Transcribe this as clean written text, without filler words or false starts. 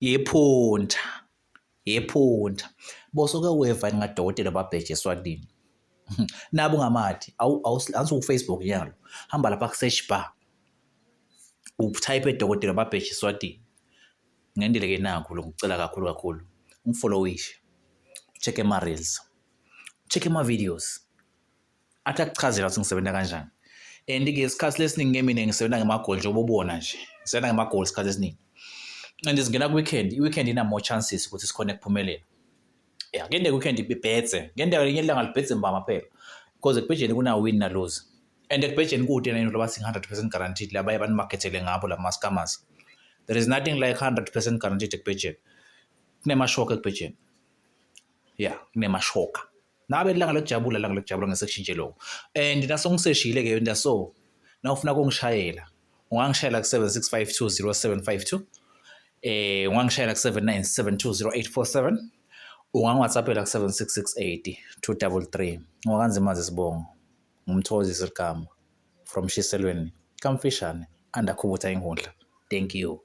Yephunta, yephunta. Bosoke weva ngadokotela babheje eSwatini. Nabo ungamadi, awusu ku-Facebook nyalo. Hamba lapha ku-search bar. Utype dokotela babheje eSwatini. Ngendile ke nakho lokhu ngicela kakhulu kakhulu. Ungifollowishe. Check ama reels. Check ama videos. Athi akuchazela ukuthi ngisebenza kanjani. And ke isikhathi lesiningi ke mina ngisebenza ngemagoli njengoba ubona nje. Ngisebenza ngemagoli isikhathi esiningi. And singena ku-weekend, i-weekend ina more chances ukuthi sikhone ukuphumelela. Ya, kuyenzeka i-weekend ibhedze. Kuyenzeka elinye ilanga libhedze mbama phela. Because ekubhejeni kuna win na lose. And ekubhejeni kude nento labathi 100% guaranteed labaye banimakethele ngabo lama scammers. There is nothing like 100% guaranteed ekubhejeni. Kunemashoka ekubhejeni. Yeah, kunemashoka. Nabe ilanga lokujabula, ilanga lokujabula ngesekushintshe lokho. And nasongiseshile ke ndaso nawufuna ukungishayela ungangishayela ku 76520752, ungangishayela ku 79720847, ungangiwhatsappela ku 7668 233. Ngokanzimazi sibongo ngumthokozisi ligama from Shiselweni kamfishane andakhubutha inkundla. Thank you.